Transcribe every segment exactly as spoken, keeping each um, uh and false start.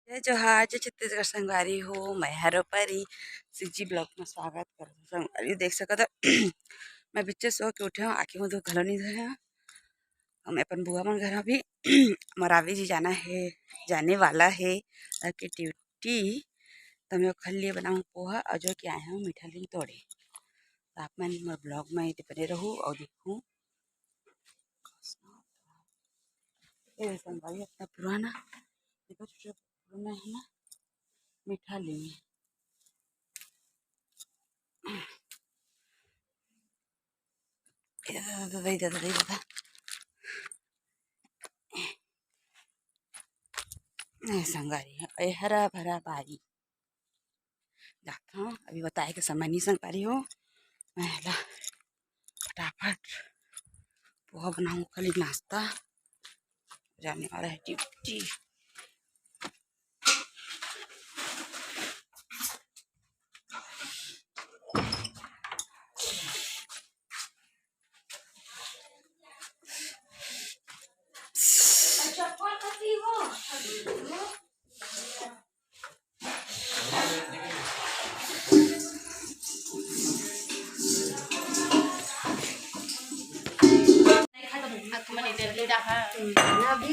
जय जोहार, जय छत्तीसगढ़ संगवारी हो, मैं हरो परी। सिजी ब्लॉग में स्वागत करत हूँ संगवारी। देख सकत हो, मैं बिच्चे सो के उठे हूँ, आँखें मुँह घलो नहीं धोए हूँ। हम अपन बुआ मन घर अभी मरावी जी जाना है, जाने वाला है, ताकि ड्यूटी। तो मैं ओखर लिए बनाऊँ पोहा और जो कि आए हूँ मीठा लीम तोड़े। तो आप मन मोर ब्लॉग में बने रहू और देखू। ए संगवारी, इतना पुराना, देखो, छोटा पुराना है ना, मीठा लीम। ए दादा, दादा, दादा, दादा, दादा। ए संगवारी, ए हरा भरा बारी। जात हूँ, अभी बताए के समय नहीं संगवारी हो। मैं ला फटाफट पोहा बनाऊँ, खाली नाश्ता, जाने वाला है ड्यूटी।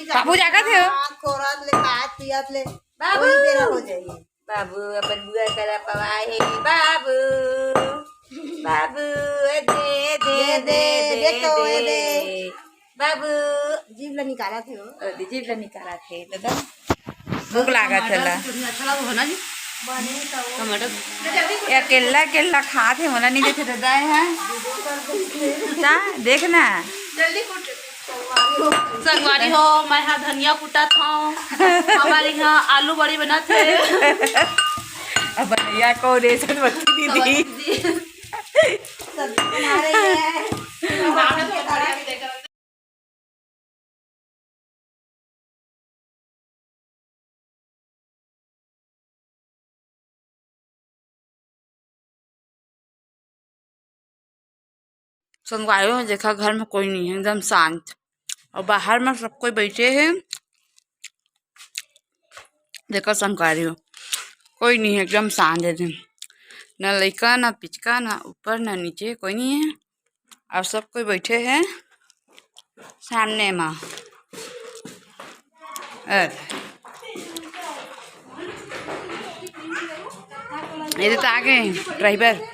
बाबू जागत हे हो? कोरत ले, खात पियत ले। बाबू। कोई बेरा हो जाई। बाबू अपन बुआ करा पवाए हे। बाबू, बाबू, ए दे, दे, दे, दे, दे, देख तो, ए दे। बाबू। जीभ ला निकालत हे वो। ओ, दे, जीभ ला निकालत हे, दादा। भूख लागत हे ला। चटनी अच्छा लागो हो ना जी? टमाटर। ये अकेला, अकेला खात हे, मोला नहीं देथे दादा, ये हा। ता, देख ना। जल्दी कुट। संगवारी हो, मैं हा धनिया कुटत हूँ। हमारे यहाँ आलू बड़ी बनत हे। अब भैया को रेशन बत्ती दीदी। सब्जी बना रही है। संगवारी हो, देखा घर में कोई नहीं है, एकदम शांत, और बाहर में सब कोई बैठे हैं। देखा संगवारी हो, कोई नहीं है, एकदम शांत है एकदम, ना लइका, ना पिचका, ना ऊपर, ना नीचे, कोई नहीं है। और सब कोई बैठे हैं सामने में। अरे, ये तो आ गए ड्राइवर।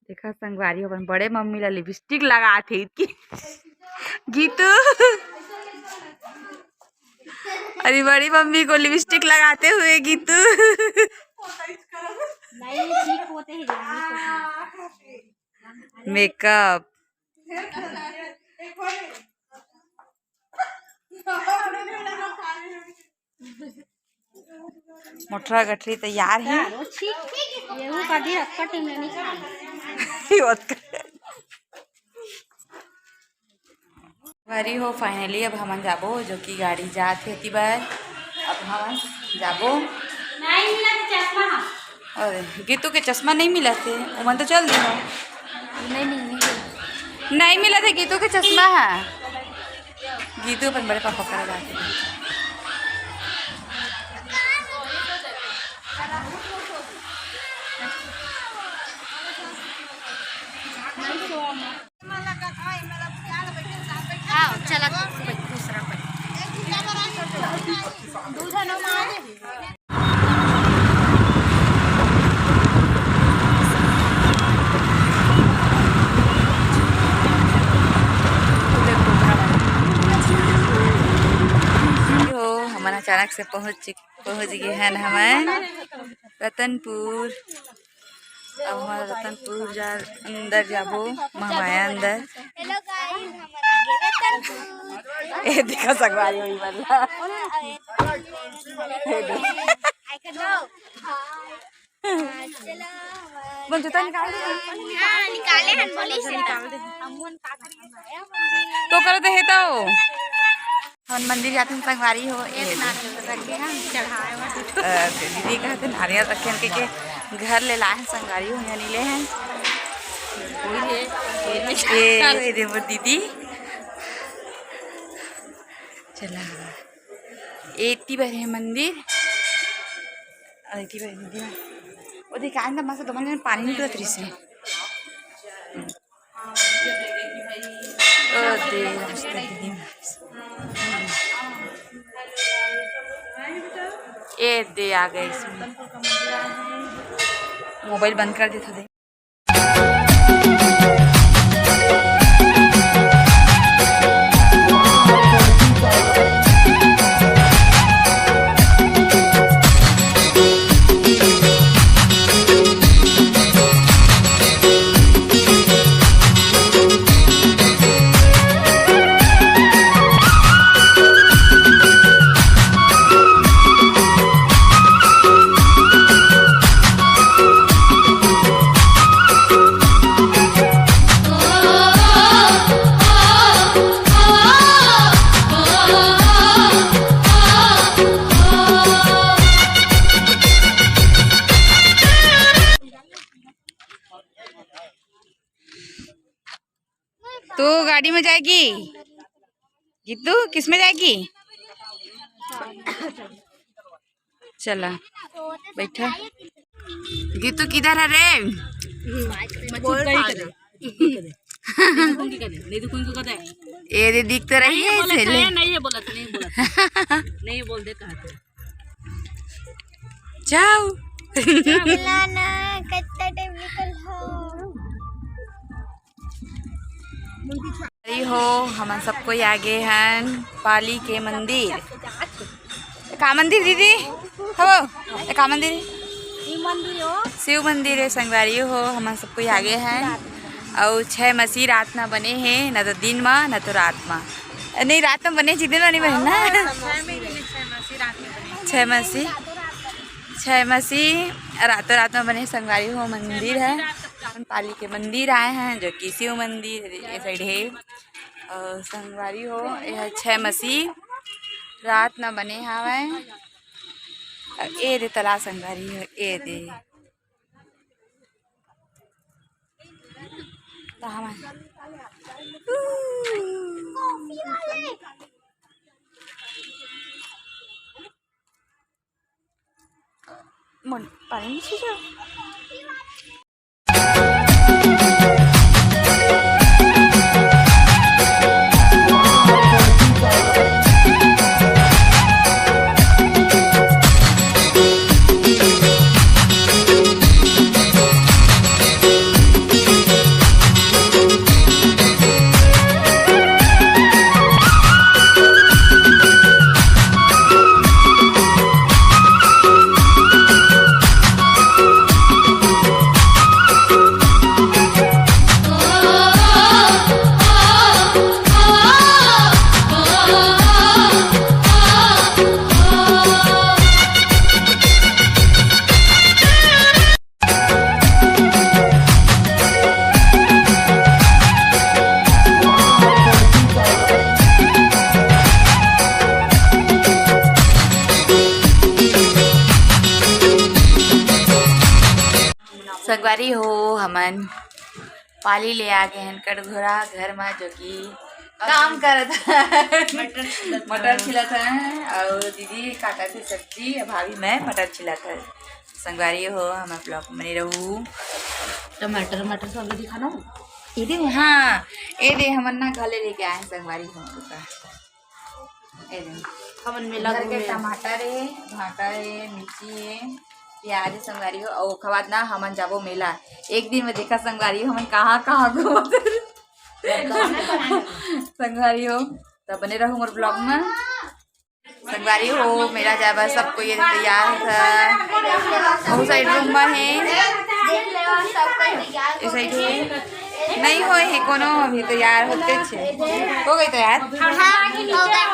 देखा संगवारी, अपन बड़े मम्मी ला लिपस्टिक लगात हे इतकी। गीतू, अरे बड़ी मम्मी को लिपस्टिक लगाते हुए गीतू। नहीं, ठीक होते हैं, जल्दी होते हैं। मेकअप। मोटरा गठरी तैयार हे। ये वो कभी रखा टीम नहीं खा। संगवारी हो, finally अब हमन जाबो, जो कि गाड़ी जात हे, एती बर अब हमन जाबो। नहीं मिला तो चश्मा। अरे, गीतू के चश्मा नहीं मिला थे, ओमन तो चल दे हो। नहीं, नहीं, नहीं। नहीं मिला थे गीतू के चश्मा है। गीतू अपन बड़े पापा करा जाते हैं। आओ, चला, दूसरा पर। दू झन मारे। हो, हमन अचानक से पहुँच चुक-, पहुँच गए हन हमन रतनपुर। अब हमन रतनपुर जा, अंदर जाबो, महमाया अंदर। Hello guys, हमन आ गे रतनपुर। ए देखा संगवारी होई वाला। ए देख। बोल, जूता निकाल दे। हाँ, निकाले हन, बोली से निकाल दे। तो कर दे हे तो। हमन मंदिर जाते हैं संगवारी हो। ए, नारियल रखे हैं, चढ़ाए हुआ। अ, दीदी कहते नारियल रखे हैं, के, के घर ले लाए हैं संगवारी हो, यहाँ नहीं ले हैं। वही है। ये, ये दे मोर दीदी। चला, एती बर हे मंदिर, अउ एती बर हे मंदिर। ओ देख, आन त मस्त दोमन जन पानी निकलत रहिस हे। ओ दे, रास्ता दीदी। ए दे, आ गए इसमें। मोबाइल बंद कर देता दे। तू गाड़ी में जाएगी? गीतू, किस में जाएगी? चला, बैठा। गीतू किधर है रे? ये दे दिख तो रही है, नहीं बोलत है, नहीं बोलत है। नहीं बोल दे, कहा थे। जाओ। लाना, कत्ता टाइम निकल हो। अरे हो, हमन सब कोई आगे हन पाली के मंदिर। का मंदिर दीदी? हो, ए का मंदिर? शिव मंदिर हे संगवारी हो, हमन सब कोई आगे हन। अउ छै मसी रात ना बने हे, ना तो दिन मा, ना तो रात मा। नहीं, रात मा बने, जिस दिन मा नहीं बने ना। छै मसी, छै मसी रातों रात में बने संगवारी हो मंदिर है। पाली के मंदिर आए हैं, जो कि शिव मंदिर ये साइड है। और संगवारी हो, यह छै मसी रात में बने हवय। और ए दे तला संगवारी हो, ए दे। तो हम मन पानी नहीं छींचो। संगवारी हो, हमन पाली ले आ गे हन कटघोरा घर म, जो कि काम करत हन। मटर छिलत मटर हन। छिलत हन, अउ दीदी काटत हे सब्जी, अउ भाभी मैं मटर छिलत हन। संगवारी हो, हमर vlog में बने रहू। टमाटर, मटर सब दिखाना। ए दे, हाँ, ए दे, हमन ना घर ले लेके आए हैं संगवारी हो, रुका। ए दे। हमन मेला घर के घूमे। टमाटर हे, भाटा हे, मिर्ची हे, प्याज हे संगवारी हो, अउ ओखर बाद ना हमन जाबो मेला। एक दिन में देखा संगवारी हो, हमन कहाँ कहाँ घूमत हन। संगवारी हो, त बने रहू मोर vlog में। संगवारी हो, मेला जाए बर सब कोई तैयार हे। बहुत सारे रूम में हे। ए साइड हे। नहीं होए हे कोनो, अभी तैयार होते छे। हो गई तैयार? हाँ, हो गई।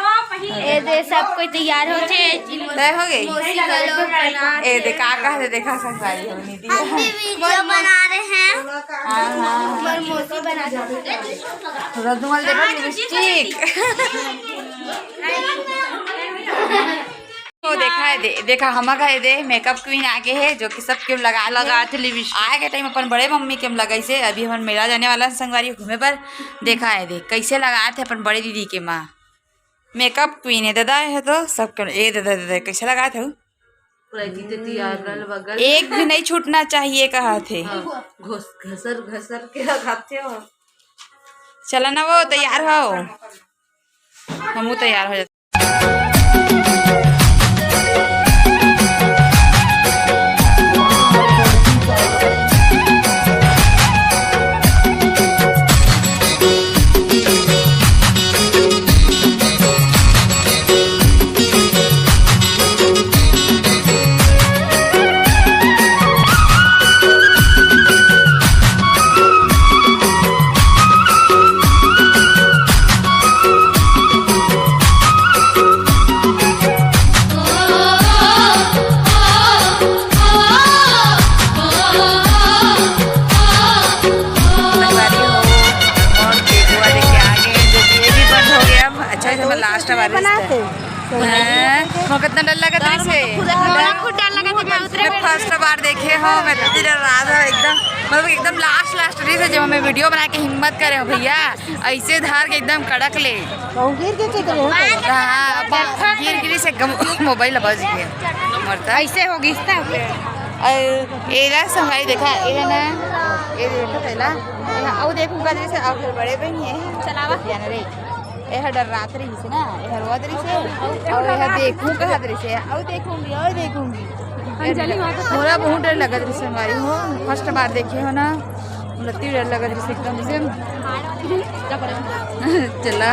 ए दे, सब कोई तैयार हो छे। तय हो गई? ए दे, का का हे, देखा संगवारी हो, निधि। हम भी वीडियो बना रहे हैं। हाँ, हाँ। हमारी मौसी बना रही है। थोड़ा रुमाल दे दो, लिपस्टिक। वो देखा दे, देखा, हमर घर दे मेकअप क्वीन आगे हे, जो कि सब क्यों लगा लगा थे लिपस्टिक। आए के टाइम अपन बड़े मम्मी के हम लगाइसे। अभी हमन मेला जाने वाला हन संगवारी घूमे बर। देखा हे दे, कैसे लगा थे अपन बड़े दीदी के माँ। मेकअप क्वीन हे दादा, हे तो सब क्यों, ए दादा, दादा, कैसे लगा थे? पूरा चीज तैयार, अगल बगल। एक भी नहीं छूटना चाहिए, कहा थे। हाँ, घोस-, घसर घसर के लगाते हो। चला ना वो, तैयार हो, हमू तैयार हो जाते। संगवारी हो, और देखो, देखो, आगे जो कि ये भी बंद हो गया। अच्छा, ये तो लास्ट वाला बनाते हैं। हाँ, वो कितना डर लगा था इसे। खुद डर लगा था, मैं उतरे मैं फर्स्ट बार देखे हो, मैं इतनी डर रहा था एकदम, मतलब एकदम लास्ट लास्ट रही से, जब हमें वीडियो बना के हिम्मत करे हो भैया, ऐसे धार के एकदम कड़क ले। कहूँ गिर के चल रहे हो? हाँ, अब गिर गिरी से एकदम मोबाइल बज गया, मरता। ऐसे हो गई इसका। और एला संभाई देखा, एला ना, ये देखो पहला, एला, आओ देखूंगा जैसे, आओ फिर बड़े बहन ये चलावा। जान रे। एहर डर्रात रहिस हे ना, एहर रोवत रहिस हे, अउ एहर देखहूँ कहत रहिस हे, अउ देखूंगी, अउ देखूंगी। अंजलि वहाँ तो मोला बहुत डर लगत रहिस हे संगवारी हो, फर्स्ट बार देखे हो ना, मोला अति डर लगत रहिस हे एकदम से। चला।